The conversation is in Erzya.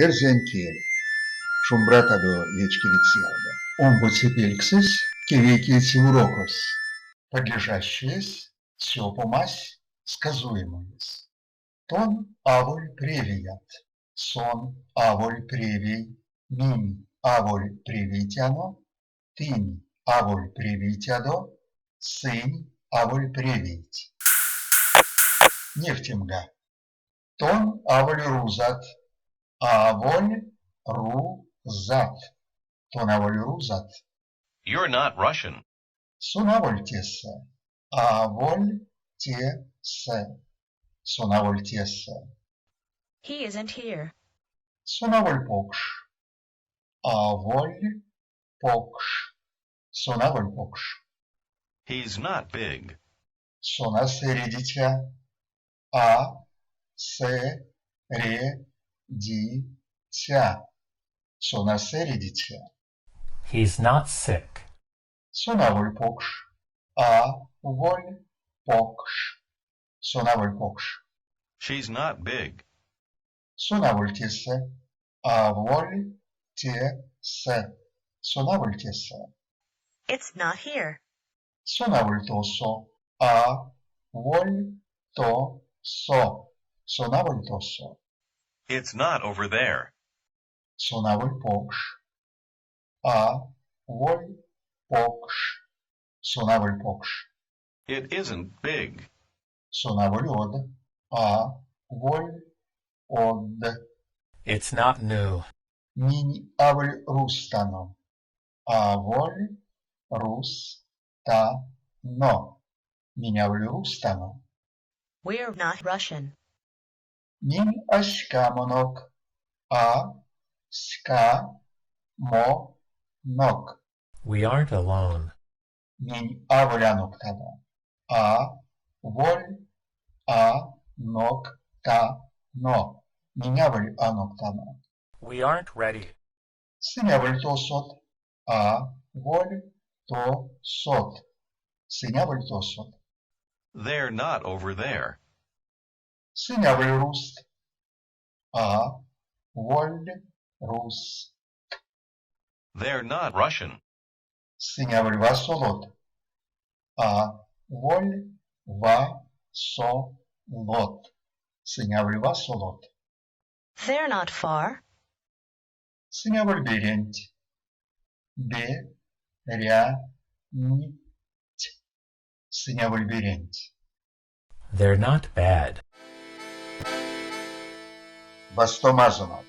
Эрзянь кель. Шумбратадо, вечкевикс ялгат! Омбоце пельксэсь, кевейкеце урокось. Подлежащеесь, сёпомась, сказуемоесь. Тон аволь превеят. Сон аволь превей. Минь аволь превейтяно. Тынь аволь превейтядо. Сынь аволь превейть. Невтемга. Тон аволь рузат. Аволь рузат. Тон аволь рузат. You're not Russian. Сон аволь тесэ. Аволь тесэ. Сон аволь тесэ. He isn't here. Сон аволь покш. Аволь покш. Сон аволь покш. He's not big. Сон а сэредиця. А сэ ре ди ця. Сон а сэредиця. He's not sick. Сон аволь покш. А воль покш. Сон аволь покш. She's not big. Сон аволь тесэ. Аволь тесэ. Сон аволь тесэ. It's not here. Сон аволь тосо. А воль то-со. Сон аволь тосо. It's not over there. Сон аволь покш. А воль покш. Сон аволь покш. It isn't big. Сон аволь од. А воль од. It's not new. Минь аволь рузтано. Аволь рузтано. Минь аволь рузтано. We're not Russian. Минь а ськамонок. А ська-мо-нок. We aren't alone. Минь аволь аноктано. А воль а-нок-та-но. Минь аволь аноктано. We aren't ready. Сынь аволь тосот. А воль то-сот. Сынь аволь тосот. They're not over there. Сынь аволь рузт. А воль рузт. They're not Russian. Сынь аволь васолот. А воль ва-со-лот. Сынь аволь васолот. They're not far. Сынь аволь берянть. Бе-ря-нть. Сынь аволь берянть. They're not bad. Вастомазонок!